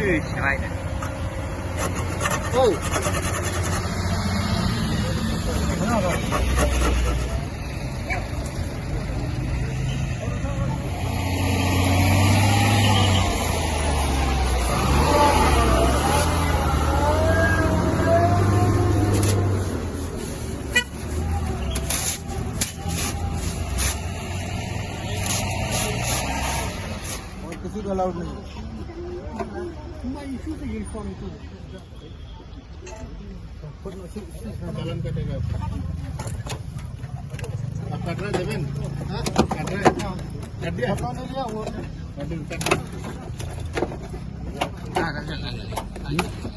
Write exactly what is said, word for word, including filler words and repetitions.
Right. और किसी को अलाउड नहीं है। चालान कटेगा आपका। आप कट रहे हैं जमीन? हाँ? कट रहे हैं? कट दिया? कट दिया।